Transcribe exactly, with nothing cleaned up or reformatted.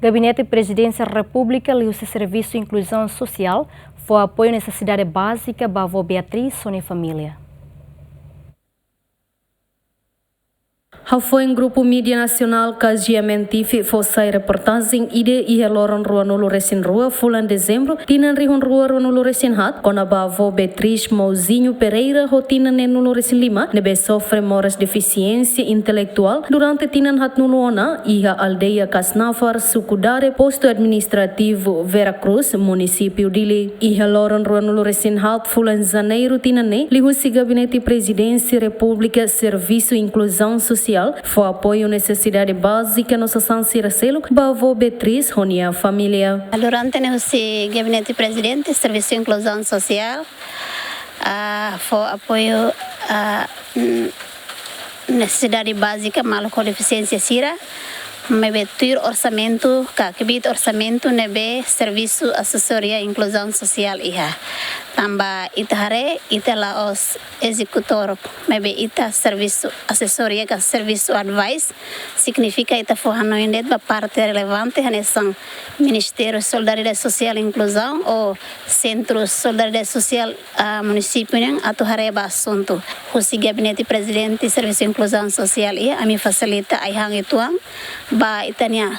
Gabinete Prezidénsia Repúblika liuhusi Servisu Inkluzaun Sosiál fó apoiu nesesidade bázika ba avó Beatriz ho nia família. Hafoin Grupu Mídia Nasionál K G M N T V fó sai reportajen ida iha loron ruanulu-resin-rua fulan Dezembru, tinan rihun rua ruanulu-resin-haat, kona-ba avó Beatriz Mauzinho Pereira ho tinan neenulu-resin-lima, ne'ebé sofre moras defisiénsia intelektuál durante tinan haatnulu ona, iha aldeia Kasnafar, suku Dare, postu administrativu Vera Cruz, munisípiu Dili. Iha loron ruanulu-resin-haat fulan Janeiru tinan ne'e, liuhusi Gabinete Prezidénsia Repúblika, Servisu Inkluzaun Sosiál fó apoiu nesesidade bázika no sasán sira seluk ba avó Beatriz ho nia família. Durante ne'e husi Gabinete Prezidente, Servisu Inkluzaun Sosiál, ah, fó apoiu, ah, n-, nesesidade bázika maluk ho defisiénsia sira, maibé tuir orsamentu, ka kbiit orsamentu ne'ebé Servisu Asesoria Inkluzaun Sosiál iha. Tanba ita haree, ita la'ós ezekutór, maibé ita servisu asesoria ka servisu advice, signifika ita fó hanoin de'it ba parte relevante hanesan Ministériu Solidariedade Sosiál Inkluzaun ou Sentru Solidariedade Sosiál, ah, munisípiu nian atu haree ba asuntu. Husi Gabinete Prezidente Servisu Inkluzaun Sosiál iha, ami fasilita ai-han uitoan ba ita-nia